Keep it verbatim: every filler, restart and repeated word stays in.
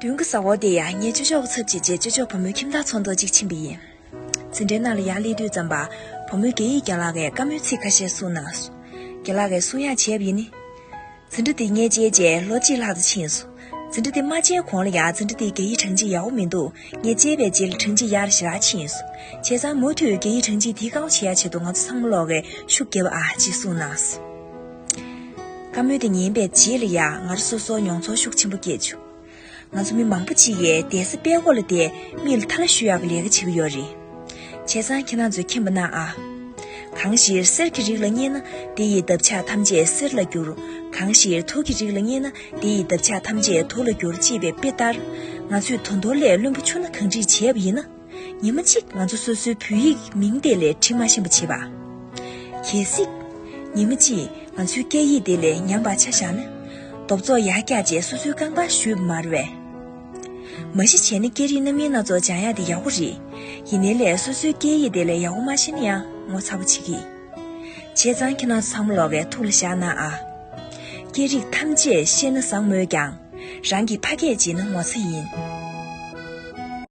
མདུན་གྱི་གཟའ་འཁོར་དེ་ཡང་ངས་ཅོ་ཅོག་གི་ཚབ་བྱས་རྗེས་ཅོ་ཅོག་བུ་མོའི་ཁྱིམ་བདག་ཚོགས་འདུར་གཅིག་ཕྱིན་པ་ཡིན། འཛིན་གྲྭའི་ནང་ལ་ཡར་སླེབས་དུས་ཙམ་པ། བུ་མོས་རྒྱ་ཡིག་རྒན་ལགས་ཀྱིས་བཀའ་མོལ་ཚིག་ཁ་ཤས་གསུངས་གནང་སོང་། རྒན་ལགས་ཀྱིས་གསུང་ཡག་བྱས་པ་ཡིན་ནི། འཛིན་གྲྭ་དེ་ངས་མཇལ་རྗེས་ལོ་གཅིག་ལྷག་ཙམ་ཕྱིན་སོང་། འཛིན་གྲྭ་དེ་མ་མཇལ་གོང་ལ་ཡང་འཛིན་གྲྭ་དེའི་རྒྱ་ཡིག་གྲངས་ཀྱིས་ཡག་པོ་མི་འདུག་ངས་མཇལ་བའི་རྗེས་ལ་གྲངས་ཀྱིས་ཡར་ཞེ་དྲག་ཕྱིན་སོང་། བྱས་ཙང་མུ་མཐུད་རྒྱ་ཡིག་གྲངས་ཀྱིས་དེ་བཀག་འགོག་བྱེད་ཡག་ཆེད་དུ་ང་ཚོ་ཚང་མ་ལོག་གིས་ཤུགས་རྒྱབ་ཨ་ཅེས་གསུངས་གནང་སོང་། བཀའ་མོལ་དེ་ཉན་པའི་རྗེས་ལ་ཡང་ང་རང་སོ་སོར་མྱོང་ཚོར་ཤུགས་ཆེན་པོ་སྐྱེས་བྱུང་། ང་ཚོ་མི་མང་པོ་ཅིག་གིས་གདན་ས་པད་ཀོ་ལ་བསྡད་མི་ལ་ཐ་ལ་ཞུ་ཡག་གི་ལས་ཀ་བྱེད་ཀྱི་ཡོད་རེད། བྱས་ཙང་ཁྱེད་རང་ཚོས་མཁྱེན་པ་གནང་ཨ། གང་ཞིག་གསེར་གྱི་རིགས་ལ་བསྙེན་ན་དེ་ཡི་འདབ་ཆགས་ཐམས་ཅད་གསེར་ལ་འགྱུར། གང་ཞིག་དུག་གི་རིགས་ལ་བསྙེན་ན་དེ་ཡི་འདབ་ཆགས་ཐམས་ཅད་དུག་ལ་འགྱུར་ཅེས་པའི་དཔེ་ལྟར། ང་ཚོས་ད་དུང་ལས་བླུན་པོ་ཆུང་ན་གང་འགྲིག་བྱས་པ་ཡིན་ན། ཉི་མ་གཅིག་ང་ཚོ་སོ་སོའི་བོད་ཡིག་མིང་དེ་ལས་འབྲི་མ་ཤེས་པ་བྱེད་པ། གལ་སྲིད། ཉི་མ་གཅིག་ང་ཚོའི་སྐད་ཡིག་དེ་ལས་ཉམས་པ་ཆ་བཞག་ན། རྡོབ་ཚོགས་ཡར་བཀྱགས་རྗེས་སོ་སོའི་རྐང་པར་གཞུས་པ་མ་རེད་པས། མ་གཞི་བྱས་ན་སྐད་རིགས་རྣམ་དབྱེ་སྣ་ཚོགས་སྦྱང་ཡག་དེ་ཡག་པོ་རེད། ཡིན་ནའི་ལས་སོ་སོའི་སྐད་ཡིག་དེ་ལས་ཡག་པོ་མ་ཤེས་ན་ཡང་ངོ་ཚ་པོ་བྱེད་ཀྱི། བྱས་ཙང་ཁྱེད་རང་ཚང་མ་ལོག་གིས་ཐུགས་ལ་བཞག་གནང་ཨ། སྐད་རིགས་ཐམས་ཅད་ཤེས་ན་བཟང་མོད་ཀྱང་། རང་གིས་ཕ་སྐད་བརྗེད་ན་ངོ་ཚ་ཡིན།